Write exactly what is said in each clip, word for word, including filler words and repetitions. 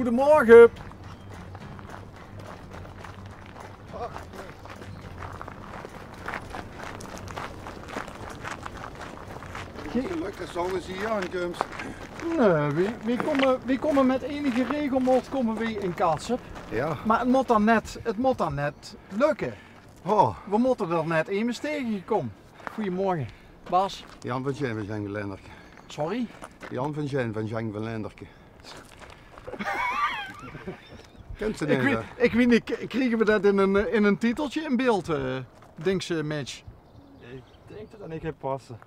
Goedemorgen. Geluk dat zoe ins hie aankums. Nee, wie, wie komme, wie komme met enige regelmaot komme wie in Katsep. Ja. Maar het moet dan net, het moet dan net lukken. Oh. We moeten er net emes tegengekomen. Goedemorgen, Bas. Jan van Sjijn van Sjeng van Lenderke. Sorry? Jan van Sjijn van Sjeng van Lenderke. Kent ze Ik niet, weet, hè? Ik weet niet, k- krijgen we dat in een, eh, in een titeltje in beeld, eh, denkt ze, match? Ik denk dat dat niet gaat passen.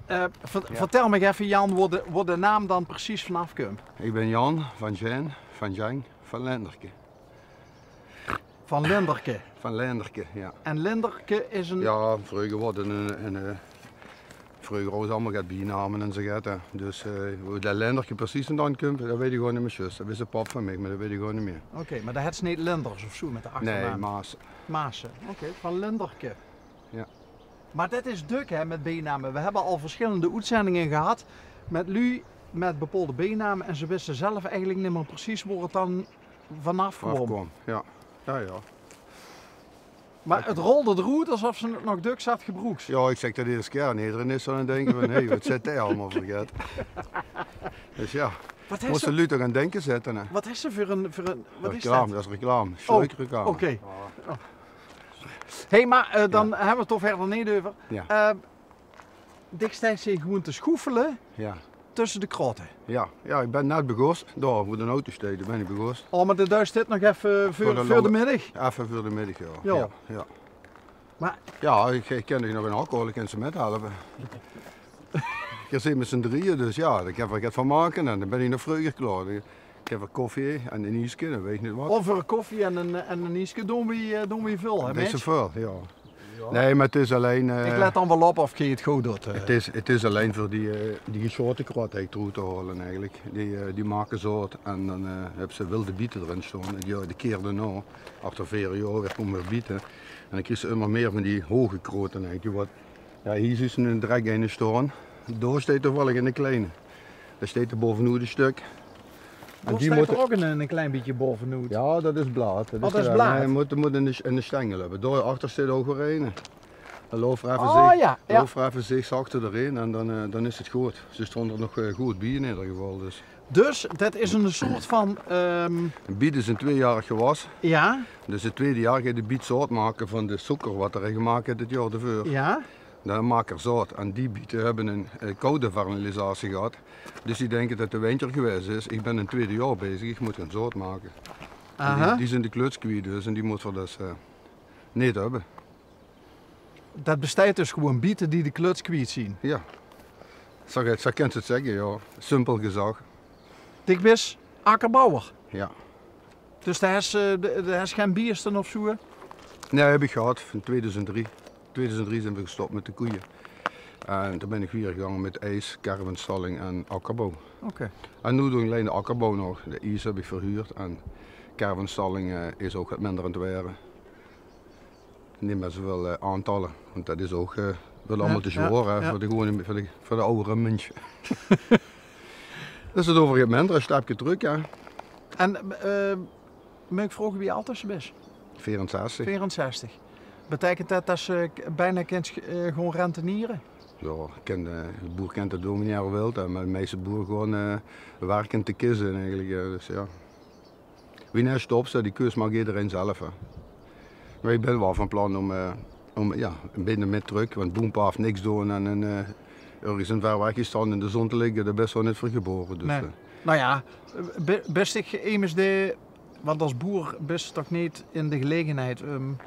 Eh, ver- Ja. Vertel me even, Jan, waar de, waar de naam dan precies vanaf komt. Ik ben Jan van Sjijn van Sjeng van Lenderke. Van Lenderke. Van Lenderke, ja. En Lenderke is een... Ja, vroeger hadden een, een, eh, vroeger hadden ze allemaal get bienamen en zo get, hè. Dus, eh, hoe dat Lenderke precies vandaan komt, dat weet ik gewoon niet meer juist. Dat wist de pap van mij, maar dat weet ik gewoon niet meer. Oké, maar dat het niet Lenders of zo met de achternaam? Nee, Maas. Maassen. Oké, van Lenderke. Ja. Maar dat is duk, hè, met bienamen. We hebben al verschillende uitzendingen gehad met lui met bepaalde bienamen en ze wisten zelf eigenlijk niet meer precies waar het dan vanaf kwam. Afkwam, ja. Ja, ja. Maar het rolde eruit alsof ze het nog duk zat gebroeks. Ja, ik zeg dat iedere keer. En iedereen is dan aan het denken van: "Hé, wat zit hij allemaal voor get?" Dus ja, wat moesten lui toch aan denken zetten, hè. Wat is er voor een, voor een, wat is reclame, dat? Dat is reclame. Oh, sluikreclame. Oké. Oh. Hé, maar, eh, dan hebben we het toch verder niet over. Ja. Eh, Dikstijds zit gewoon te schoefelen, ja, tussen de krotten. Ja, ja, ik ben net begos. Daar, hoe de auto steekt, daar ben ik begos. Oh, maar de duist dit nog even voor, voor de middag? Even voor de middag, ja. Ja. Ja, ja. Maar ja, ik, ik kan nog een alcohol, ik kan ze met helpen. Je zit met z'n drieën, dus ja, daar kan ik wat van maken en dan ben ik nog vroeger klaar. Ik heb wat koffie en een ijsje, dan weet ik niet wat. Over een koffie en een, en een ijsje doen we, eh, doen we veel, hè, Mitch? Deze veel, ja. Ja. Nee, maar het is alleen, eh, ik let dan wel op of je het goed doet, eh. Het is, het is alleen voor die, eh, die geschoten krotten, hè, toe te halen eigenlijk. Die, eh, die maken zout en dan, eh, hebben ze wilde bieten erin staan. Die, de keer daarna, achter veer jaar, weer komen weer bieten. En dan krijg je immer meer van die hoge krotten, hè, die wat Ja, hier is een drek in staan. Daar staat toevallig een kleine. Daar staat er bovenop een stuk. En daar staat er ook een, een klein beetje bovenop. Ja, dat is blaad. Dat is blaad. Hij moet, moet een, een stengel hebben. Daar achter staat ook weer een. Dan loopt er even, oh, zich, ja, ja, loopt er even zich zachter doorheen en dan, eh, dan is het goed. Ze stonden er nog, eh, goed bij in ieder geval. Dus. Dus dat is een soort van, ehm, een biet is een tweejarig gewas. Ja. Dus het tweede jaar ga je de biet zout maken van de suiker wat er in gemaakt heeft het jaar ervoor. Ja. Dan maak er zout. En die bieten hebben een, eh, koude fertilisatie gehad. Dus die denken dat de winter geweest is. Ik ben een tweede jaar bezig, ik moet gaan zout maken. En die, aha, die zijn de kluts kwijt dus en die moeten we dus, eh, niet hebben. Dat bestaat dus gewoon bieten die de kluts kwijt zien. Ja. Zo, zo kan je het zeggen, ja. Simpel gezegd. Dik bis akkerbouwer. Ja. Dus daar is, eh, de, daar is geen biesten of zo? Nee, heb ik gehad van tweeduizend drie. Tweeduizend drie zijn we gestopt met de koeien. En toen ben ik weer gegaan met ijs, caravansstalling en akkerbouw. Oké. En nu doe ik alleen de akkerbouw nog. De ijs heb ik verhuurd en caravansstalling, eh, is ook wat minder aan het worden. Niet meer zoveel, eh, aantallen, want dat is ook, eh, wordt allemaal te zwaar, hè, ja, voor de gewone, voor de, voor de oudere mensen. Dus het over het minder, een stapje terug, ja. En, eh, mag ik vragen wie oud is je best? Veerenzestig. Veerenzestig. Betekent dat dat ze k- bijna kent, eh, gewoon rentenieren? Ja, ik ken de, de boer kent het dominee wilt, hè, maar de meeste boer gewoon, eh, werkend te kiezen eigenlijk, eh, dus ja. Wie net stopt, die keus maakt iedereen zelf, hè. Maar ik ben wel van plan om, eh, om, ja, een beetje met truck, want boempaaf niks doen en een, eh, ergens in ver weg gestaan in de zon te liggen, daar best wel niet voor geboren. Dus, nee, eh. Nou ja, be- best ik immers de, want als boer best toch niet in de gelegenheid om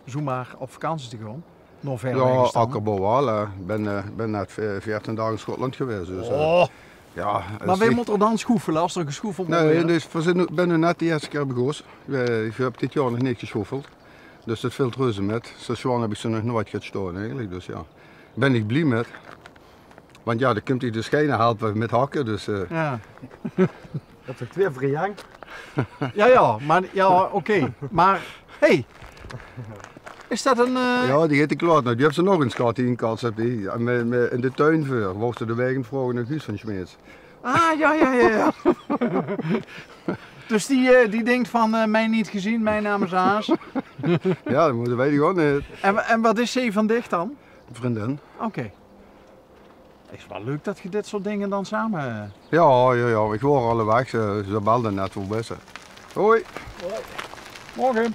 zomaar op vakantie te gaan? Nog verder. Ja, akkerbouw wel, hè. Ik ben, eh, ben net ve- veertien dagen in Schotland geweest, dus, eh. Oh. Ja, maar wij moeten er dan schoefelen als er geschoefeld moet worden. Nee, dus we zijn, ben nu net de eerste keer begos. We, ik heb dit jaar nog niet geschoefeld. Dus dat valt reuze met. Zo zwaar heb ik ze nog nooit gehad staan eigenlijk, dus ja. Ben ik blij met. Want ja, dan komt hij dus geen helpen met hakken, dus, eh. Ja. Dat is twee vriend. Ja, ja, maar, ja, oké. Maar, hey, is dat een, eh, ja, die gaat te klaar. Nou, die hebben ze nog eens gehad, die in Kats, heb die. Ja, met, met, in de tuin voor. Mochten de wegen vragen naar Guus van Smeets. Ah, ja, ja, ja, ja. Dus die, eh, die dinkt van, eh, "Mij niet gezien, mijn naam is Aas." Ja, dat mót, weit ich ouch neet. En, en wat is ze van dich dan? Vriendin. Oké. Is wel leuk dat ge dit soort dingen dan samen, eh, ja, ja, ja, ich waor al weg. Ze, ze belde net, wo bis se? Hoi. Hoi. Morgen.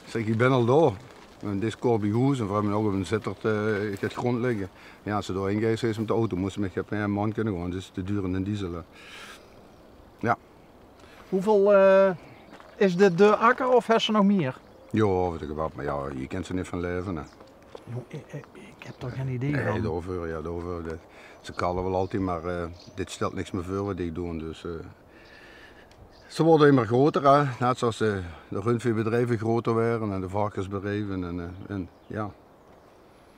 Ich zèk, ich bin al dao. En dit is kort bie hoes en veer höbbe ouch op ein Zitterd, eh, get grond ligke. Ja, es se dao-in geis, is mit de auto, mós se mit ein man kinne gaon. Dus te duur in de diesel, hè. Ja. Hoeveel, eh, is dit de akker of hes se nog mier? Ja, weit ich waal, mer ja, hie kins se neet van laeve, hè. Jóng, ich, ich, ich höb d'r gein idee van. Nae, daoveur, ja, daoveur. De, ze kalle waal altied, mer, eh, dit stèlt niks mier veur wat ich doon, dus, eh. Ze waere immer groter, hè. Net zoals de, de rundveebedrieve groter waere en de varkensbedrieve en, eh, en, ja.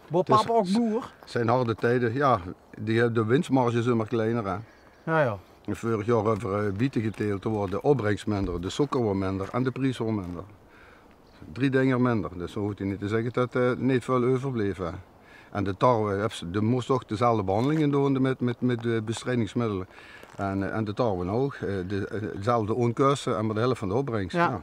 Waor pap ouch boer? 't Zeen harde tieje, ja. Die, de winstmarge is immer kleiner, hè. Ja, ja. En veurig jaor höbbe v'r, eh, biete geteild, dao waor de opbrengs minder, de sókker waor minder en de pries waor minder. Drie dinger minder, dus dan hoof ich neet te zègke dat, eh, neet väöl euverbleef, hè. En de tarwe, höbs se, de mós toch dezelfde behandelinge doon mit, mit, mit de bestrijdingsmiddele. En, eh, en de tarwe ouch, eh, de, eh, dezelfde oonkoste en mer de hèlf van de opbrengs. Ja. Ja.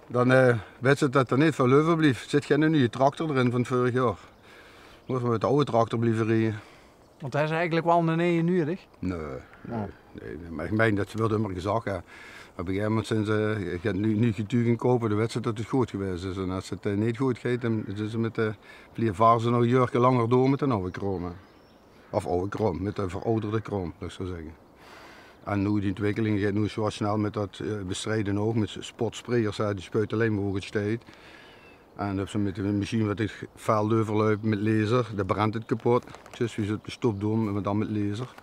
Dan, eh, weits se dat d'r neet väöl euverblief. Zit geine nuje tractor d'rin van veurig jaor. Mós se mit de aw tractor blieve rieje. Want d'r is eigelik waal 'ne neje nuuedig. Nae, nae, nae, nae. Mer ich mein, dat weurt immer gezag, hè. Op e gegaeve moment zeen ze, eh, geis se noe, noe getuge koupe, dan weits se dat 't good gewaes is. En es 't, eh, neet good geit, dan zeen ze mit de vlieëvaarse nog e jäörke langer door mit de awwe kraom, hè. Of awwe kraom, mit de verouderde kraom, laot ich zo zègke. En noe, die ontwikkeling geit noe zo snel mit dat, eh, bestrieje ouch, mit spotsprejers, hè, die spuite allein mer wo 't steit. En dan höbs se mit de machien wat 't veld euverluip mit laser, dan brent 't kepot. Zjus wie ze 't op de stop doon, mer dan mit laser.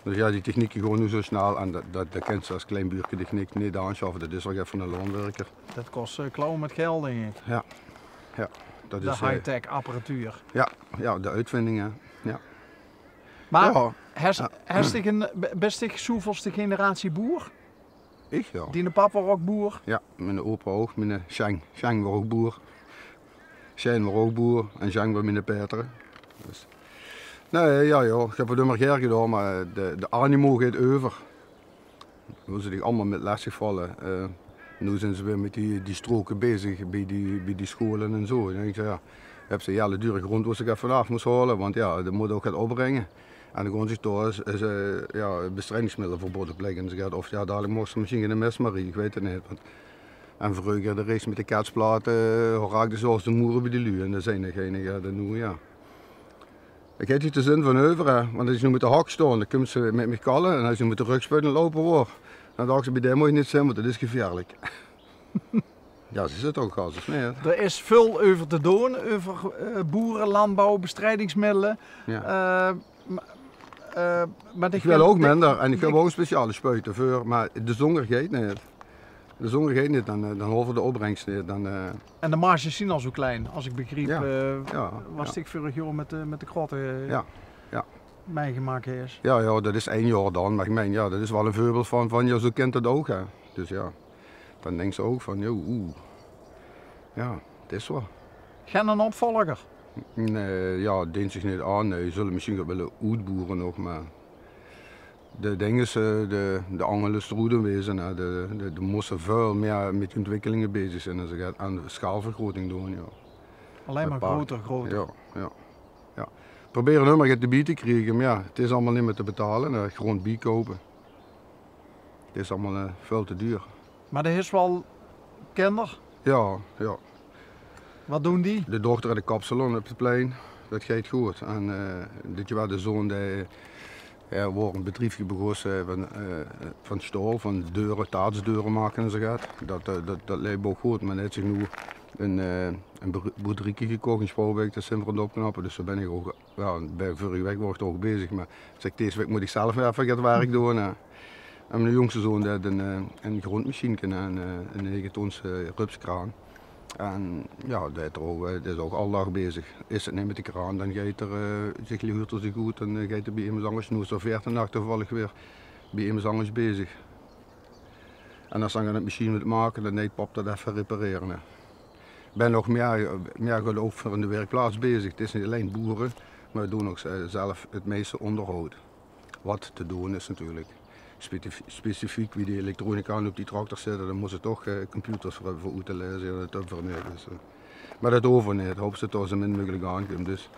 Dus ja, die technieke gaon noe zo snel en dat, dat, dat kins se es klein buurke dich neet, neet aansjaffe. Dat is waal get veur 'ne loonwerker. Dat kos, eh, klauwe mit geld, dink ich. Ja. Ja, dat is, eh, de high-tech apparatuur. Ja, ja, de oetvindinge. Ja. Mer ja, hes, ja, hes dich 'n, b-, bis dich zoeveelste generatie boer? Ich, ja. Diene pap waor ouch boer? Ja, miene opa ouch, miene Sjeng. Sjeng waor ouch boer. Sjeng waor ouch boer en Sjeng waor miene paeter. Dus, nae, ja, ja, ich höb 't ummer gaer gedaon, mer de, de animo geit euver. Wo ze dich allemaol mit lestig valle. Eh, noe zeen ze weer mit die, die stroke bezig bie die, bie die sjoeële en zo. En ich zèk, ja, höbs se hiel dure grond wo se get vanaaf mós haole, want ja, dat mót ouch get opbringe. En dan gaon ze toch ins, ins, eh, ja, bestrijdingsmiddel verbaod op lègke. En ze zègke, of ja, dalik maag se mesjien geine mès mie rieje, ich weit 't neet. Want, en vreuger de race mit de ketsplaete, eh, raakde ze es de moere bie die luuj. En dat zeen d'r geine, ja, dat noe, ja. Ich höb hie de zin van euver, hè, want es ich noe mit de hak staon, dan kump ze mit mich kalle. En es ich noe mit de rögk spuit en loupe waor, dan dach ze: "Bie dae mót ich neet zeen, want dat is gevieërlik." Ja, ze zit ouch gas, of neet? D'r is väöl euver te doon, euver, eh, boere, landbouw, bestrijdingsmiddele. Ja. Eh, m-, eh, mer ich wil ouch minder en ich höb ouch speciale spuite veur, mer de zónger geit neet. De zónger geit neet, dan, eh, dan haole v'r de opbrengs neet. Dan, eh. En de marges zeen al zo klein, es ich begriep, ja, eh, ja, wat ich veurig jaor mit de, mit de krotte, eh, ja, ja, mitgemaak höb. Ja, ja, dat is ein jaor dan. Mer ich mein, ja, dat is waal ein veurbeeld van, van, ja, zo kint 't ouch, hè. Dus ja, dan dinks se ouch van, ja, oeh. Ja, 't is waal. Geine opvolger? Nae, ja, deent zich neet aan. Nae, ze zulle mesjien get wille oetboere nog, mer de ding is, eh, de, de angele stroede wezen, hè. De, de, de mósse väöl mieë mit ontwikkelinge bezig zeen en ze gaon aan de sjaalvergroting doon, ja. Allein mer groter, groter. Ja, ja, ja. Probere ummer get d'rbie te kriege, mer ja, 't is allemaol neet mieë te betale, hè. Grond biekoupe. 't Is allemaol, eh, väöl te duur. Mer d'r is waal kinder? Ja, ja. Wat doon die? De dochter haet de kapsalon op 't plein. Dat geit good. En, eh, dit jaor de zoon, dae, eh, waor ein bedriefke begosse, eh, van, eh, van staol, van deure, taatsdeure make en zo get. Dat, eh, dat, dat leep ouch good, mer dae haet zich noe ein, eh, ein boer-, boerderieke gekoch in Sjpaubik, dat zeen v'r aan 't opknappe. Dus dao bin ich ouch, ja, bin, vurige waek waor ich d'r ouch bezig, mer ich zèk, dees waek mót ich zelf effe get werk doon, hè. En miene jóngste zoon, dae haet ein, eh, ein grondmesjienke, ein, eh, ein nege tons, eh, rupskraan. En ja, dae haet d'r ouch, eh, dae is ouch alle daag bezig. Is 't neet mit de kraan, dan geit 'r, eh, zich, huurt 'r zich oet en, eh, geit 'r bie emes angers. Noe is 'r veertien daag toevallig weer bie emes angers bezig. En es se dan 't mesjien wilt make, dan deit pap dat effe reparere, hè. Ich bin nog mieë, mieë good ouch veur in de werkplaats bezig. 't Is neet allein boere, mer v'r doon ouch, eh, zelf 't meiste óngerhaod. Wat te doon is natuurlik. Specif-, specifiek wie die elektronica op die tractor zitte, dan mótte ze toch eh, computers veur höbbe veur oet te laeze. En dat höbbe v'r neet. Dus, eh. Mer dat hove v'r neet. Haope ze dat 't zo min meugelik aankump. Dus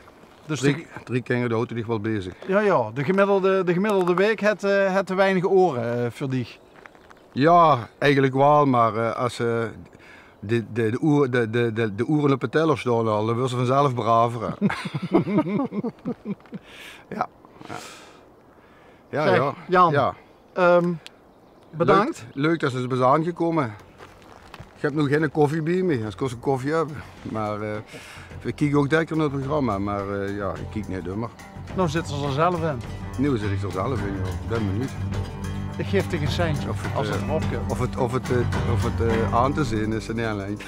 Dus de drie, drie kinger, dat houwt dich waal bezig. Jao, jao. De gemiddelde, de gemiddelde waek haet, eh, haet te weinig oere eh, veur dich. Jao, eigelik waal, mer eh, es ze de, de, de, oer-, de, de, de, de oere op de teller staon al, dan wuuers se vanzelf braver, hè. Jao. Jao, Zeg, jao. Jan, Jao. Ehm, bedank. Leuk, leuk dat se bös aangekómme. Ich höb noe gein koffie bie mich, anders kós ich koffie höbbe. Mer eh, ich kiek ouch dèkker nao 't programma, mer eh, jao, ich kiek neet ummer. Noe zits se d'r zelf in. Noe zit ich d'r zelf in, jao. Ich bön benuujd. Ich gaef dich ein centje Of 't, es 't eh, d'rop kump. of 't, of 't, eh, of 't eh, aan te zeen is, neet allein.